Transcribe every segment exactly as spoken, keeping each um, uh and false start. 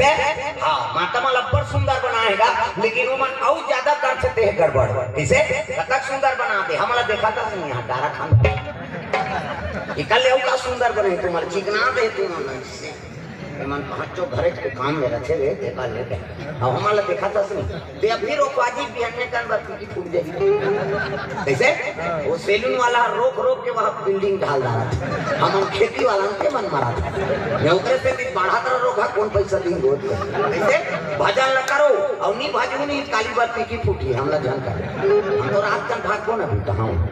ते, हाँ, माता मन अब्बड़ सुंदर बनाए हे गा, लेकिन वो मन अउ ज्यादा करथे, ते गड़बड़। कइसे? कतक सुंदर बना दे, हमला देखा था नहीं यहाँ, डारा खान। इकल ले अउ का सुंदर बने, तुम्हारे चिकना दे तुम। ये मन पाँचों घरे के काम में रखे रे, देखा ले। अब हमला देखा था नहीं, ते अभी रोकवाजी बिहन्ने कन बात की फूट जाई। कइसे? वो सैलून वाला रोक रोक के वहाँ बिल्डिंग ढाल डारा था। हमन खेती वाला के मन मारा था। ये उतरे से भी बढ़ा था रोक, हाँ, कौन पैसा दी रोक? कइसे? भजन ल करो, अउ नहीं भजन नहीं, काली बात की फूटी, हमला जानता। हम तो रात कन भाग को ना भूता हूँ।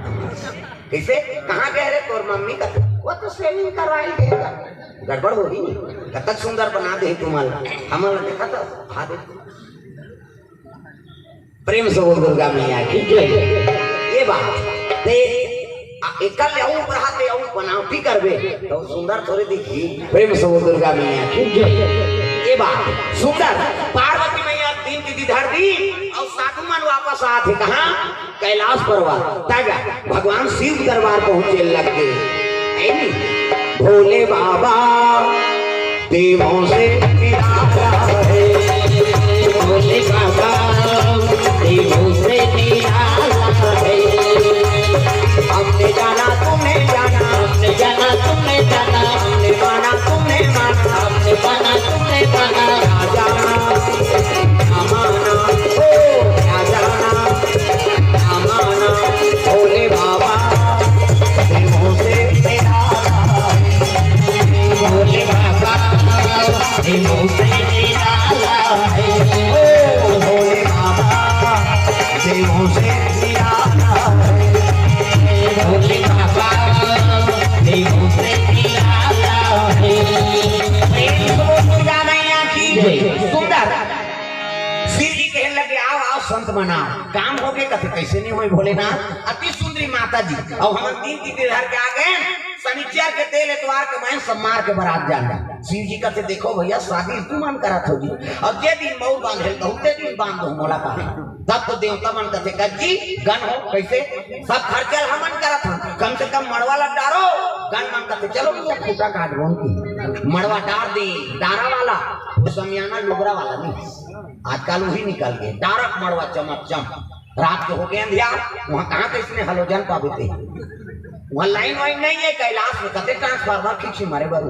कइसे? कहाँ गए रे तोर मम्मी का? वो तो सेविंग करवाई गए। गड़बड़ होही नहीं। कतक सुंदर बना दे तुम्हारा। हमला देखा था, हाँ दे। प्रेम से बोल दुर्गा मैया की जय। ये बात ते, आ, एकल ले अउ बढ़ाते अउ बनावटी करबे तो सुंदर थोड़े दिखी। प्रेम से बोल दुर्गा मैया की जय। ये बात सुंदर। पार्वती मैया तीन की धर दी अउ साधु मन वापस आथे कहाँ? कैलाश पर्वत। तब भगवान शिव दरबार पहुंचे लग गए। ऐ नी? भोले बाबा देवों से निराला है। भोले बाबा देवों से निराला है। हमने जाना तुमने जाना, हमने जाना तुमने जाना, हमने माना तुमने माना, हमने माना तुमने माना। क्या जाना, क्या माना, ओ, क्या जाना, क्या माना, भोले बाबा देवों से निराला है। भोले बाबा देवों से निराला है। ओ, भोले बाबा देवों से निराला है। भोले बाबा देवों से निराला है। प्रेम से बोल दुर्गा मैया की जय। सुंदर। शिव जी कहन लगे, "आओ, आओ, संत मन आओ।" काम होगे कथे, "कइसे नहीं होय भोलेनाथ?" अति सुंदरी माता जी। अउ हमन तीन तीन धर के आ गए। शनिचर के तेल एतवार के मैं सम्मार के बरात जाना। शिव जी कथे, "देखो भैया, शादी तुमन करत हो जी, अउ जे दिन मउर बांधे, बहुते दिन बांध दो मोला कहा।" तब तो देवता मन कथे, "कस जी, गन हो, कइसे? सब खर्चा ल हमन करत हन, कम से कम मड़वा ला डारो।" गन मन कथे, "चलो भैया, खूंटा काट बोन की मड़वा डार दे, डारा वाला, वो समियाना लुगरा वाला नहीं।" आजकल वही निकल गए, डारक मड़वा चमक चम। रात के होगे अंधियार, वहाँ कहाँ कइसने हलोजन पाबे ते? वहाँ लाइन वाइन नहीं है, कैलाश में कते ट्रांसफार्मर खींची मारे बारू।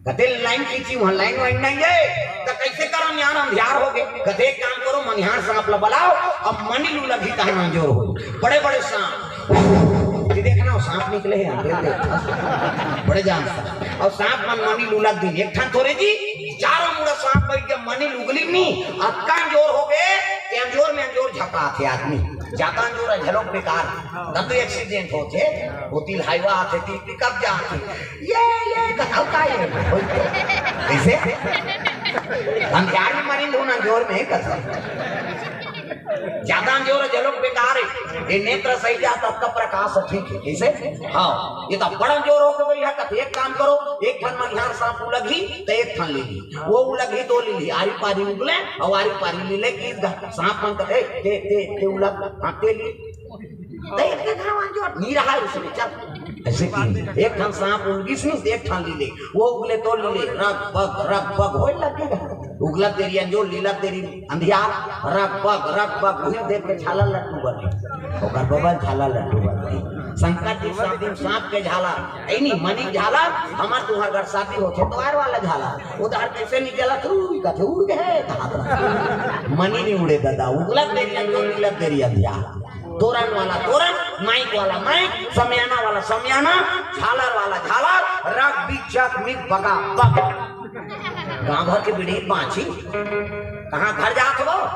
कते लाइन खींची, वहाँ लाइन वाइन नहीं है, त कइसे करो? न्यान अंधियार होगे। कते एक काम करो, मनिहार सांप ला बलाओ, अब मनी लू लगही तहाँ अंजोर हो। बड़े बड़े सांप, ये देखना, वो सांप निकले हैं, देख, देख। बड़े जान सांप। अउ सांप मन मनी लू लग दिन, एक ठन थोरे जी, चारों मुड़ा सांप बैठ के मनी लुगली नी, अतका अंजोर होगे, कि अंजोर में अंजोर झपा थे आदमी। जाता अंजोर है, झलोक बेकार। तब तो एक्सीडेंट होथे, वो तिल हाईवा आथे, तिल पिकअप जाथे। ये, ये, कथा का ये? कइसे? अंधियार में मरिन धुन अंजोर में कथा। जाता अंजोर है, झलोक बेकार है। ये नेत्र सही जाता, तब प्रकाश ठीक है। कइसे? हाँ, ये तो बड़ा अंजोर होगे भैया, कथे एक काम करो, एक ठन मनिहार सांप लगही, त एक ठन ले ली। वो उलगही तो ले ली, आरी पारी उगले, अउ आरी पारी ले ले की गा-, सांप मन कथे, "ए, ते, ते, ते उलग, हाँ, ते ली।" त एक के घाव अंजोर, नी रहा उसमें, चल। अइसे की, एक ठन सांप उलगिस नी, एक ठन ले ले, वो उगले तो ले ले, रग बग, रग बग होय लगेगा। उगलत देरी अंजोर, लीलत देरी अंधियार, रग बग, रग बग, उही देख के झाला लट्टू बने। ओकर बबल झाला लट्टू बने। शंकर जी सब दिन सांप के झाला, ऐ नी मनी झाला, हमर तुहर घर शादी होथे, द्वार वाला झाला। उधार कइसे निकलत, उड़ कथे, उड़ गे हे, कहा था। मनी नहीं उड़े दादा, उगलत देरी अंजोर, लीलत देरी अंधियार। तोरन वाला तोरन, माइक वाला माइक, समियाना वाला समियाना, झालर वाला झालर, रग बिग जग मिग बगा बग। गांव भर के बिड़ही बांची। कहाँ घर जात हो?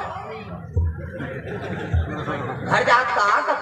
घर जात का, का